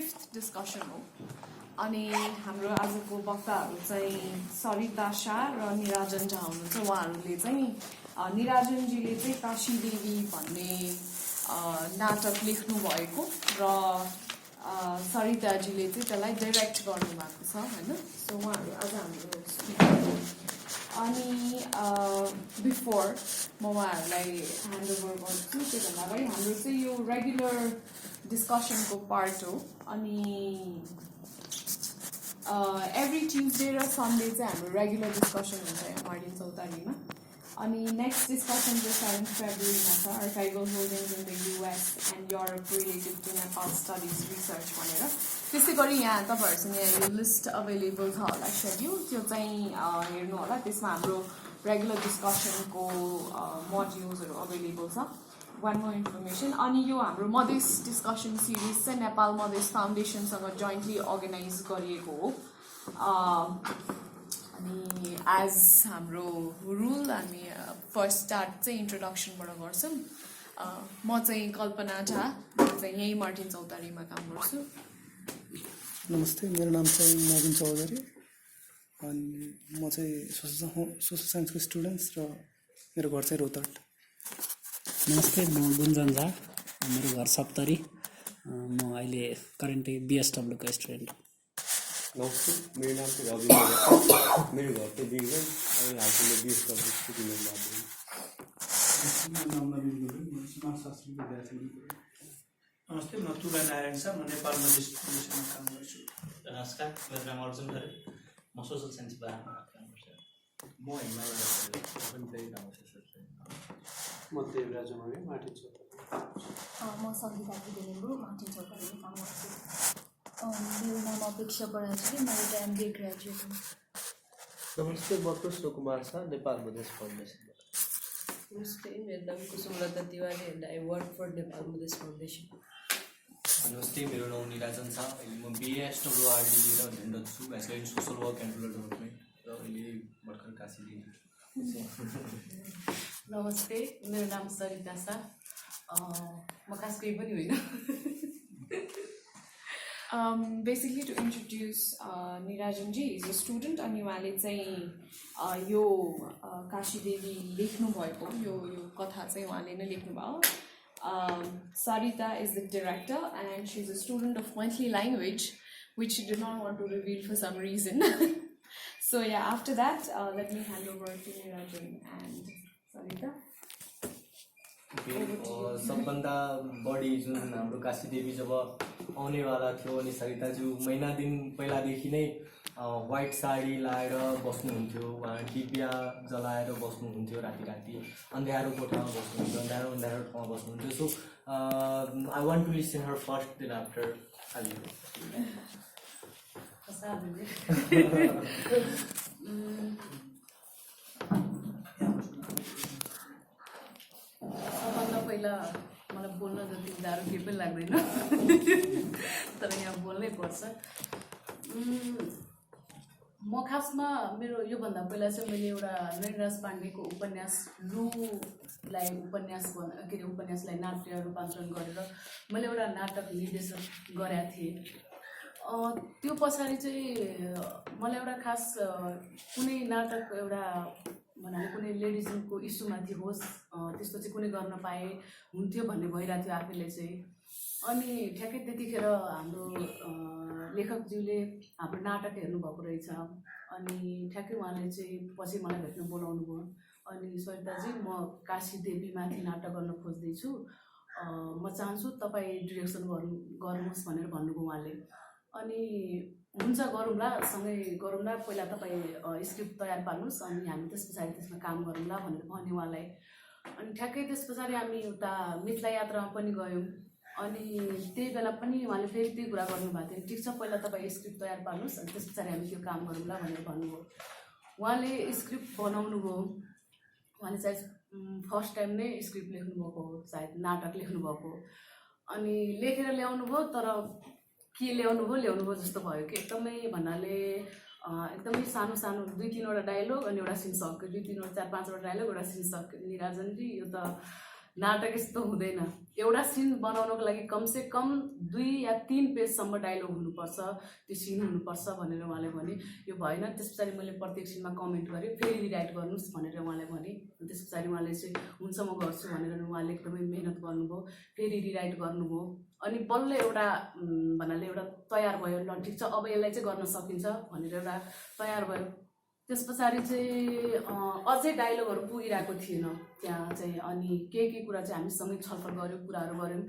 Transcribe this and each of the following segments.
5th discussion हो अनि हाम्रो आजको वक्ताहरू चाहिँ सरिता शाह र निराजन झा हुनुहुन्छ। उहाँहरूले चाहिँ निराजनजीले चाहिँ काशी देवी भन्ने नाटक लेख्नु भएको र सरिताजीले चाहिँ त्यसलाई डाइरेक्ट गर्नुभएको छ हैन। सो उहाँहरू आज हाम्रो स्पिकर हो। अनि बिफोर म उहाँहरूलाई ह्यान्डओभर गर्छु त्योभन्दा अगाडि हाम्रो चाहिँ यो रेगुलर डिस्कसनको पार्ट हो अनि एभ्री ट्युजडे र सन्डे चाहिँ हाम्रो रेगुलर डिस्कसन हुन्छ यहाँ मार्टिन चौतारीमा। अनि नेक्स्ट डिस्कसन चाहिँ 7 फेब्रुअरीमा छ, archival holdings in the US and Europe related to Nepal studies research भनेर। त्यसै गरी यहाँ तपाईँहरूसँग यो लिस्ट अभाइलेबल छ होला सेड्युल, त्यो चाहिँ हेर्नु होला। त्यसमा हाम्रो रेगुलर डिस्कसनको मोड्युल्सहरू अभाइलेबल छ। वान मोर इन्फर्मेसन, अनि यो हाम्रो मधेस डिस्कसन सिरिज चाहिँ नेपाल मधेस फाउन्डेसनसँग जोइन्टली अर्गनाइज गरिएको हो। अनि एज हाम्रो रुल हामी फर्स्ट स्टार्ट चाहिँ इन्ट्रोडक्सनबाट गर्छौँ। म चाहिँ कल्पना झा, म चाहिँ यहीँ मार्टिन चौतारीमा काम गर्छु। नमस्ते, मेरो नाम चाहिँ नवीन चौधरी अनि म चाहिँ सोसल साइन्सको स्टुडेन्ट्स र मेरो घर चाहिँ रोहतट। नमस्ते, म गुन्जन झा, मेरो घर सप्तरी, म अहिले करेन्टली बिएसडब्ल्यूको स्टुडेन्ट। नमस्ते, मेरो नाम चाहिँ रवि, मेरो घर चाहिँ बिरगञ्ज, अहिले हालको म बिएसडब्ल्यू स्टुडेन्ट लाग्छु। नमस्ते, म तुला नारायण शाह, म नेपाल मधेस फाउन्डेसनमा काम गर्छु। नमस्कार, मेरो नाम अर्जुन खरे, म सोसल साइन्स विभागमा काम गर्छु। म देवराज मगे, मार्टिन चौतारी। म सङ्गीता लिम्बू, मार्टिन चौतारीमा काम गर्छु। मेरो नाम अपेक्षा बराजी, म एउटा MBA ग्रेजुएट हुँ। नमस्ते, म कृष्ण कुमार शाह, नेपाल मधेस फाउन्डेसन। नमस्ते, मेरो नाम Kusumlata Tiwari and I work for Nepal Madhes foundation. नमस्ते, मेरो नाम निराजन छ, अहिले म BSWRD लिएर अध्ययनरत छु, bachelor in social work and rural development, र अहिले भर्खर काशी दिन्छु। नमस्ते, मेरो नाम सरिता शाह, म कास्कै पनि होइन। बेसिकली टु इन्ट्रोड्युस निराजनजी इज अ स्टुडेन्ट अनि उहाँले चाहिँ यो काशी देवी लेख्नु भएको यो कथा चाहिँ उहाँले नै लेख्नुभयो। Sarita is the director and she's a student of Pointli language, which she did not want to reveal for some reason. So yeah, after that, let me hand over to Nirajan and Sarita. सबभन्दा बढी जुन हाम्रो काशी देवी जब आउनेवाला थियो अनि सरिताज्यू महिना दिन पहिलादेखि नै व्हाइट साडी लाएर बस्नुहुन्थ्यो, उहाँ डिबिया जलाएर बस्नुहुन्थ्यो, राति राति अन्ध्यारो कोठामा बस्नुहुन्थ्यो, अन्ध्यारो ठाउँमा बस्नुहुन्थ्यो। So I want to listen her first दिन आफ्टर सबभन्दा पहिला मलाई बोल्न जति गाह्रो केही पनि लाग्दैन, तर यहाँ बोल्नै पर्छ। म खासमा मेरो योभन्दा पहिला चाहिँ मैले एउटा नरेन्द्रराज पाण्डेको उपन्यास लुलाई उपन्यासलाई नाट्य रूपान्तरण गरेर मैले एउटा नाटक निर्देशन गरेका थिएँ। त्यो पछाडि चाहिँ मलाई एउटा खास कुनै नाटक एउटा भन्नाले कुनै लेडिजको इस्युमाथि होस् त्यस्तो चाहिँ कुनै गर्न पाए हुन्थ्यो भन्ने भइरहेको थियो आफैले चाहिँ। अनि ठ्याक्कै त्यतिखेर हाम्रो लेखकज्यूले हाम्रो नाटक हेर्नुभएको रहेछ अनि ठ्याक्कै उहाँले चाहिँ पछि मलाई भेट्न बोलाउनु भयो। अनि सरिताजी, म काशी देवीमाथि नाटक गर्न खोज्दैछु, म चाहन्छु तपाईँ डिरेक्सन गर्नुहोस् भनेर भन्नुभयो उहाँले। अनि हुन्छ गरौँला, सँगै गरौँला, पहिला तपाईँ स्क्रिप्ट तयार पार्नुहोस् अनि हामी त्यस पछाडि त्यसमा काम गरौँला भनेर भने उहाँलाई। अनि ठ्याक्कै त्यस पछाडि हामी उता मिथिला यात्रामा पनि गयौँ। अनि त्यही बेला पनि उहाँले फेरि त्यही कुरा गर्नुभएको थियो, ठिक छ पहिला तपाईँ स्क्रिप्ट तयार पार्नुहोस् अनि त्यस पछाडि हामी त्यो काम गरौँला भनेर भन्नुभयो। उहाँले स्क्रिप्ट बनाउनु भयो, उहाँले सायद फर्स्ट टाइम नै स्क्रिप्ट लेख्नुभएको हो, सायद नाटक लेख्नुभएको। अनि लेखेर ल्याउनु भयो, तर के ल्याउनु भयो जस्तो भयो कि एकदमै भन्नाले एकदमै सानो सानो 2-3वटा डायलग अनि एउटा शीर्षक, 2-3 4-5वटा डायलग एउटा शीर्षक। निराजनजी, यो त नाटक यस्तो हुँदैन। एउटा सिन बनाउनको लागि कमसे कम 2 या 3 पेजसम्म डायलग हुनुपर्छ, त्यो सिन हुनुपर्छ भनेर उहाँले भने। यो भएन। त्यस पछाडि मैले प्रत्येक सिनमा कमेन्ट गरेँ, फेरि रिराइट गर्नुहोस् भनेर उहाँले भने। त्यस पछाडि उहाँले चाहिँ हुन्छ म गर्छु भनेर उहाँले एकदमै मेहनत गर्नुभयो, फेरि रिराइट गर्नुभयो। अनि बल्ल एउटा भन्नाले एउटा तयार भयो, ल ठिक छ अब यसलाई चाहिँ गर्न सकिन्छ भनेर एउटा तयार भयो। त्यस पछाडि चाहिँ अझै डायलगहरू पुगिरहेको थिएन त्यहाँ चाहिँ। अनि के कुरा चाहिँ हामी सँगै छलफल गऱ्यौँ, कुराहरू गऱ्यौँ।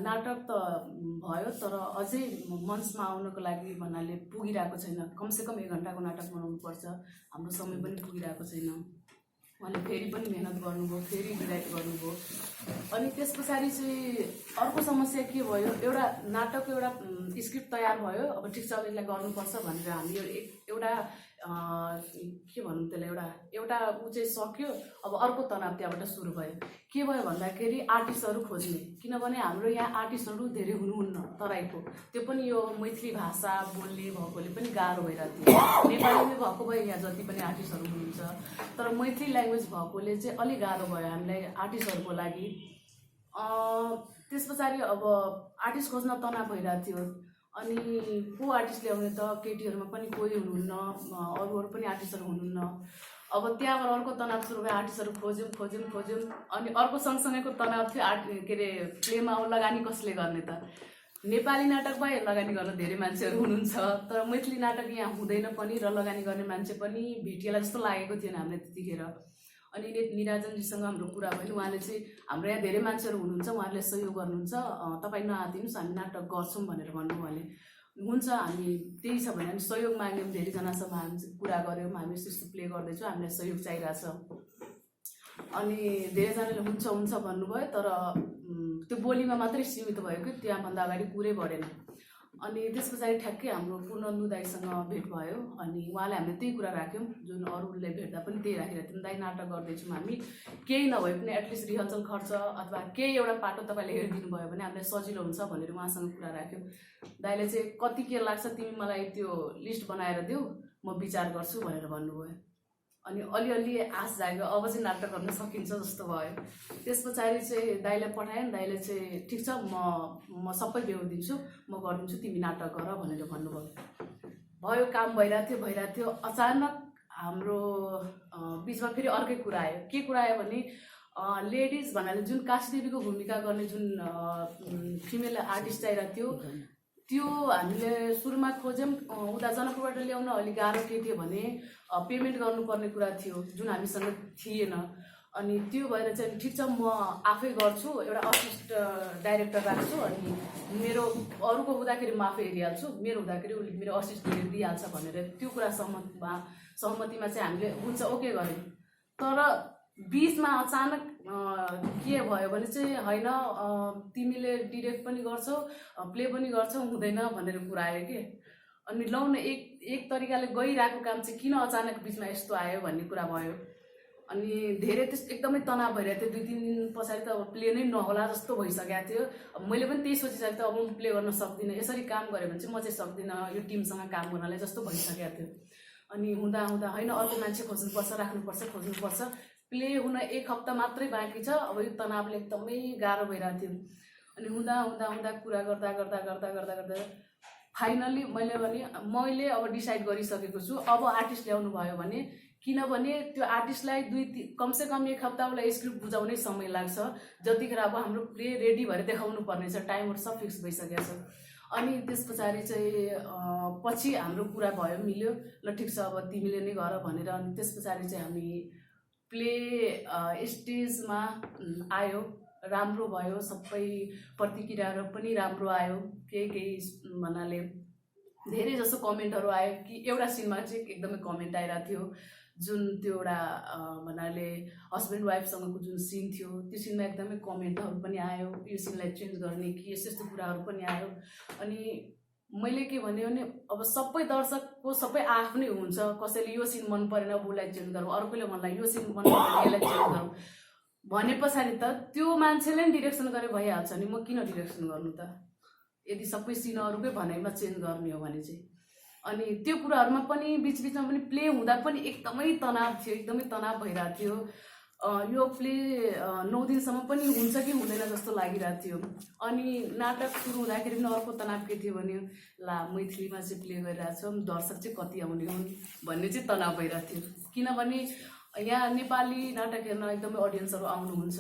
नाटक त भयो तर अझै मञ्चमा आउनको लागि भन्नाले पुगिरहेको छैन। कमसेकम 1 घन्टाको नाटक बनाउनुपर्छ, हाम्रो समय पनि पुगिरहेको छैन। उहाँले फेरि पनि मेहनत गर्नुभयो, फेरि रिराइट गर्नुभयो। अनि त्यस पछाडि चाहिँ अर्को समस्या के भयो, एउटा नाटकको एउटा स्क्रिप्ट तयार भयो, अब ठिक छ अब यसलाई गर्नुपर्छ भनेर हामी एउटा के भनौँ त्यसलाई एउटा ऊ चाहिँ सक्यो। अब अर्को तनाव त्यहाँबाट सुरु भयो। के भयो भन्दाखेरि आर्टिस्टहरू खोज्ने, किनभने हाम्रो यहाँ आर्टिस्टहरू धेरै हुनुहुन्न तराईको, त्यो पनि यो मैथिली भाषा बोल्ने भएकोले पनि गाह्रो भइरहेको थियो। नेपालीमै भएको भए यहाँ जति पनि आर्टिस्टहरू हुनुहुन्छ, तर मैथिली ल्याङ्ग्वेज भएकोले चाहिँ अलिक गाह्रो भयो हामीलाई आर्टिस्टहरूको लागि। त्यस पछाडि अब आर्टिस्ट खोज्न तनाव भइरहेको थियो। अनि को आर्टिस्ट ल्याउने त, केटीहरूमा पनि कोही हुनुहुन्न, अरू पनि आर्टिस्टहरू हुनुहुन्न। अब त्यहाँबाट अर्को तनाव सुरु भयो, आर्टिस्टहरू खोज्यौँ। अनि अर्को सँगसँगैको तनाव थियो के अरे प्लेमा लगानी कसले गर्ने त। नेपाली नाटक भए लगानी गर्न धेरै मान्छेहरू हुनुहुन्छ, तर मैथिली नाटक यहाँ हुँदैन पनि र लगानी गर्ने मान्छे पनि भेटिएला जस्तो लागेको थिएन हामीलाई त्यतिखेर। अनि निराजनजीसँग हाम्रो कुरा भयो, उहाँले चाहिँ हाम्रो यहाँ धेरै मान्छेहरू हुनुहुन्छ, उहाँहरूले सहयोग गर्नुहुन्छ, तपाईँ नआतिनुहोस् हामी नाटक गर्छौँ भनेर भन्नु। उहाँले हुन्छ हामी त्यही छ भने हामी सहयोग माग्यौँ, धेरैजनासँग हामी कुरा गऱ्यौँ, हामी यस्तो प्ले गर्दैछौँ, हामीलाई सहयोग चाहिरहेछ। अनि धेरैजनाले हुन्छ भन्नुभयो, तर त्यो बोलीमा मात्रै सीमित भयो कि त्यहाँभन्दा अगाडि कुरै बढेन। अनि त्यस पछाडि ठ्याक्कै हाम्रो पूर्णनु दाईसँग भेट भयो। अनि उहाँले हामीले त्यही कुरा राख्यौँ जुन अरूले भेट्दा पनि त्यही राखिरहेको थियौँ, दाई नाटक गर्दैछौँ हामी, केही नभए पनि एटलिस्ट रिहर्सल खर्च अथवा केही एउटा पाटो तपाईँले हेरिदिनु भयो भने हामीलाई सजिलो हुन्छ भनेर उहाँसँग कुरा राख्यौँ। दाईले चाहिँ कति के लाग्छ तिमी मलाई त्यो लिस्ट बनाएर देऊ, म विचार गर्छु भनेर भन्नुभयो। अनि अलिअलि आश जाग्यो, अब चाहिँ नाटक गर्न सकिन्छ जस्तो भयो। त्यस पछाडि चाहिँ दाईलाई पठाएँ, दाईले चाहिँ ठिक छ म सबै बेहोर दिन्छु, म गरिदिन्छु, तिमी नाटक गर भनेर भन्नुभयो। भयो, काम भइरहेको थियो। अचानक हाम्रो बिचमा फेरि अर्कै कुरा आयो। के कुरा आयो भने लेडिज भन्नाले जुन काशीदेवीको भूमिका गर्ने जुन फिमेल आर्टिस्ट चाहिरहेको थियो, त्यो हामीले सुरुमा खोज्यौँ। उता जनकपुरबाट ल्याउन अलिक गाह्रो के थियो भने पेमेन्ट गर्नुपर्ने कुरा थियो जुन हामीसँग थिएन। अनि त्यो भएर चाहिँ ठिक छ म आफै गर्छु, एउटा असिस्ट डाइरेक्टर राख्छु, अनि मेरो अरूको हुँदाखेरि म आफै हेरिहाल्छु, मेरो हुँदाखेरि उसले मेरो असिस्ट दिइहाल्छ भनेर त्यो कुरा सहमतिमा चाहिँ हामीले हुन्छ ओके गऱ्यौँ। तर बिचमा अचानक के भयो भने चाहिँ होइन तिमीले डिरेक्ट पनि गर्छौ, प्ले पनि गर्छौ, हुँदैन भनेर कुरा आयो कि। अनि लौ न एक तरिकाले गइरहेको काम चाहिँ किन अचानक बिचमा यस्तो आयो भन्ने कुरा भयो। अनि धेरै त्यस्तो एकदमै तनाव भइरहेको थियो। 2-3 दिन पछाडि त अब प्ले नै नहोला जस्तो भइसकेको थियो। अब मैले पनि त्यही सोचिसकेको थिएँ, अब म प्ले गर्न सक्दिनँ, यसरी काम गऱ्यो भने चाहिँ म चाहिँ सक्दिनँ यो टिमसँग काम गर्नलाई जस्तो भइसकेको थियो। अनि हुँदा होइन अर्को मान्छे खोज्नुपर्छ, खोज्नुपर्छ। प्ले हुन 1 हप्ता मात्रै बाँकी छ। अब यो तनावले एकदमै गाह्रो भइरहेको थियो। अनि हुँदा कुरा गर्दा फाइनली मैले अब डिसाइड गरिसकेको छु, अब आर्टिस्ट ल्याउनु भयो भने, किनभने त्यो आर्टिस्टलाई कमसेकम 1 हप्ता उसलाई स्क्रिप्ट बुझाउनै समय लाग्छ, जतिखेर अब हाम्रो प्ले रेडी भएर देखाउनु पर्ने छ, टाइमहरू सब फिक्स भइसकेको छ। अनि त्यस पछाडि चाहिँ पछि हाम्रो कुरा भयो, मिल्यो, ल ठिक छ अब तिमीले नै गर भनेर। अनि त्यस पछाडि चाहिँ हामी प्ले स्टेजमा आयो, राम्रो भयो, सबै प्रतिक्रियाहरू पनि राम्रो आयो। केही भन्नाले धेरै जसो कमेन्टहरू आयो कि एउटा सिनमा चाहिँ एकदमै कमेन्ट आइरहेको थियो, जुन त्यो एउटा भन्नाले हस्बेन्ड वाइफसँगको जुन सिन थियो त्यो सिनमा एकदमै कमेन्टहरू पनि आयो, यो सिनलाई चेन्ज गर्ने कि यस्तो कुराहरू पनि आयो। अनि मैले के भन्यो भने अब सबै दर्शकको सबै आफ्नै हुन्छ, कसैले यो सिन मन परेन उसलाई चेन्ज गरौँ, अर्कोले भन्ला यो सिन मन परेन यसलाई चेन्ज गरौँ भने पछाडि त त्यो मान्छेले नि डिरेक्सन गरे भइहाल्छ नि, म किन डिरेक्सन गर्नु त, यदि सबै सिनहरूकै भनाइमा चेन्ज गर्ने हो भने चाहिँ। अनि त्यो कुराहरूमा पनि बिचबिचमा पनि प्ले हुँदा पनि एकदमै तनाव थियो, एकदमै तनाव भइरहेको थियो। यो प्ले 9 दिनसम्म पनि हुन्छ कि हुँदैन जस्तो लागिरहेको थियो। अनि नाटक सुरु हुँदाखेरि पनि अर्को तनाव के थियो भने ला मैथिलीमा चाहिँ प्ले गरिरहेको छौँ, दर्शक चाहिँ कति आउने हुन् भन्ने चाहिँ तनाव भइरहेको थियो। किनभने यहाँ नेपाली नाटक हेर्न एकदमै अडियन्सहरू आउनुहुन्छ,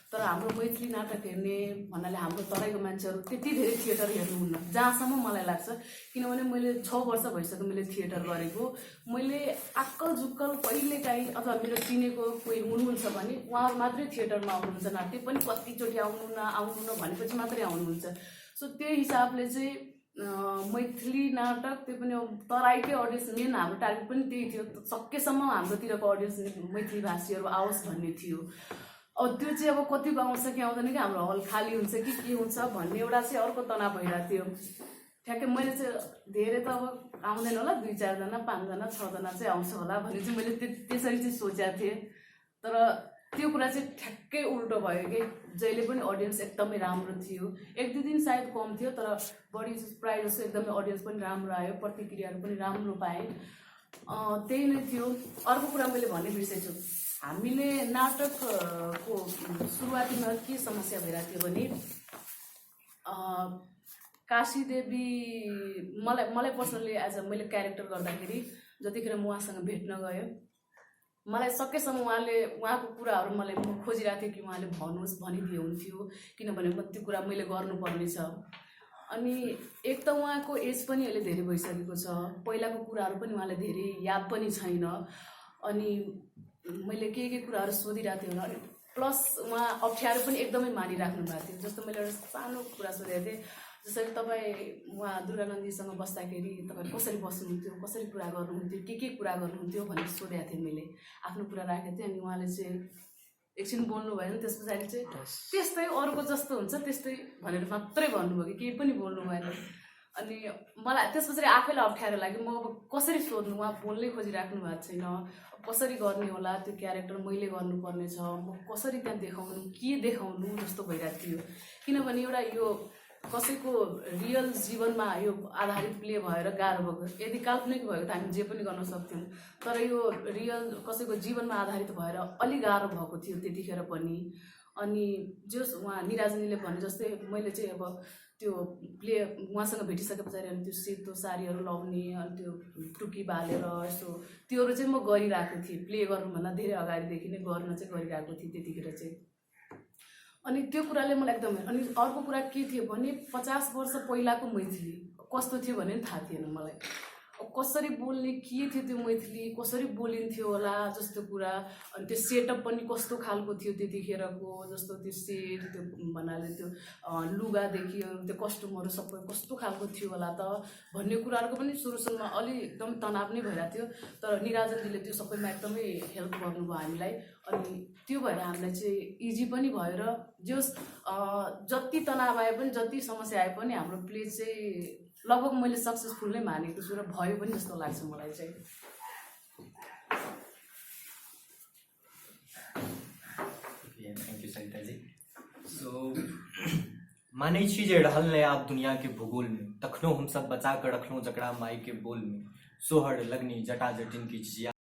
तर हाम्रो मैथिली नाटक हेर्ने भन्नाले हाम्रो तराईको मान्छेहरू त्यति धेरै थिएटर हेर्नुहुन्न जहाँसम्म मलाई लाग्छ। किनभने मैले 6 वर्ष भइसक्यो मैले थिएटर गरेको। मैले आक्कल जुक्कल कहिलेकाहीँ अथवा मेरो चिनेको कोही हुनुहुन्छ भने उहाँहरू मात्रै थिएटरमा आउनुहुन्छ, नाट्य पनि कतिचोटि आउनु भनेपछि मात्रै आउनुहुन्छ। सो त्यही हिसाबले चाहिँ मैथिली नाटक त्यो पनि तराईकै अडियन्स मेन हाम्रो टार्गेट पनि त्यही थियो, सकेसम्म हाम्रोतिरको अडियन्स मैथिली भाषीहरू आओस् भन्ने थियो। अब त्यो चाहिँ अब कतिको आउँछ कि आउँदैन कि हाम्रो हल खाली हुन्छ कि के हुन्छ भन्ने एउटा चाहिँ अर्को तनाव भइरहेको थियो। ठ्याक्कै मैले चाहिँ धेरै त अब आउँदैन होला, 2-4 जना 5 जना 6 जना चाहिँ आउँछ होला भन्ने चाहिँ मैले त्यसरी चाहिँ सोचेको थिएँ। तर त्यो कुरा चाहिँ ठ्याक्कै उल्टो भयो कि जहिले पनि अडियन्स एकदमै राम्रो थियो। 1-2 दिन सायद कम थियो, तर बढी प्रायः जस्तो एकदमै अडियन्स पनि राम्रो आयो, प्रतिक्रियाहरू पनि राम्रो पाएँ। त्यही नै थियो। अर्को कुरा मैले भन्ने बिर्सेछु, हामीले नाटकको सुरुवातीमा के समस्या भइरहेको थियो भने काशी देवी मलाई पर्सनली एज अ मैले क्यारेक्टर गर्दाखेरि जतिखेर म उहाँसँग भेट्न गयो, मलाई सकेसम्म उहाँको कुराहरू म खोजिरहेको थिएँ कि उहाँले भन्नुहोस् भनिदिए हुन्थ्यो, किनभने त्यो कुरा मैले गर्नुपर्ने छ। अनि एक त उहाँको एज पनि अहिले धेरै भइसकेको छ, पहिलाको कुराहरू पनि उहाँलाई धेरै याद पनि छैन। अनि मैले के कुराहरू सोधिरहेको थिएँ अनि प्लस उहाँ अप्ठ्यारो पनि एकदमै मानिराख्नु भएको थियो। जस्तो मैले एउटा सानो कुरा सोधेको थिएँ, जसरी तपाईँ उहाँ दुर्गानन्दीसँग बस्दाखेरि तपाईँ कसरी बस्नुहुन्थ्यो, कसरी कुरा गर्नुहुन्थ्यो, के कुरा गर्नुहुन्थ्यो भनेर सोधेको थिएँ। मैले आफ्नो कुरा राखेको थिएँ। अनि उहाँले चाहिँ एकछिन बोल्नु भएन, त्यस पछाडि चाहिँ त्यस्तै अरूको जस्तो हुन्छ त्यस्तै भनेर मात्रै भन्नुभयो कि केही पनि बोल्नु भएन। अनि मलाई त्यस पछाडि आफैलाई अप्ठ्यारो लाग्यो, म अब कसरी सोध्नु, उहाँ बोल्नै खोजिराख्नु भएको छैन, कसरी गर्ने होला त्यो क्यारेक्टर मैले गर्नुपर्ने छ, म कसरी त्यहाँ देखाउनु के देखाउनु जस्तो भइरहेको थियो। किनभने एउटा यो कसैको रियल जीवनमा यो आधारित प्ले भएर गाह्रो भएको, यदि काल्पनिक भएको त हामी जे पनि गर्न सक्थ्यौँ, तर यो रियल कसैको जीवनमा आधारित भएर अलिक गाह्रो भएको थियो त्यतिखेर पनि। अनि जस उहाँ निराजनीले भने जस्तै मैले चाहिँ अब त्यो प्ले उहाँसँग भेटिसके पछाडि अनि त्यो सेतो साडीहरू लाउने अनि त्यो टुकी बालेर यस्तो त्योहरू चाहिँ म गरिरहेको थिएँ। प्ले गर्नुभन्दा धेरै अगाडिदेखि नै गर्न चाहिँ गरिरहेको थिएँ त्यतिखेर चाहिँ। अनि त्यो कुराले मलाई एकदमै। अनि अर्को कुरा के थियो भने 50 वर्ष पहिलाको मैथिली कस्तो थियो भने थाहा थिएन मलाई। कसरी बोल्ने के थियो त्यो मैथिली, कसरी बोलिन्थ्यो होला जस्तो कुरा। अनि त्यो सेटअप पनि कस्तो खालको थियो त्यतिखेरको, जस्तो त्यो सेट त्यो भन्नाले त्यो लुगादेखि त्यो कस्ट्युमहरू सबै कस्तो खालको थियो होला त भन्ने कुराहरूको पनि सुरुमा अलि एकदम तनाव नै भइरहेको थियो। तर निराजनजीले त्यो सबैमा एकदमै हेल्प गर्नुभयो हामीलाई। अनि त्यो भएर हामीलाई चाहिँ इजी पनि भयो र जस जति तनाव आए पनि जति समस्या आए पनि हाम्रो प्ले चाहिँ लगभग मैले सक्सेसफुल नै मानेको छु र भयो पनि जस्तो लाग्छ मलाई चाहिँ। Thank you Sarita ji. सो माने चीजें ढलने आप दुनिया के भूगोल में, तखनों हम सब बचा कर रखलों जकड़ा माई के बोल में, सोहर लगनी जटा जटिन की चिजिया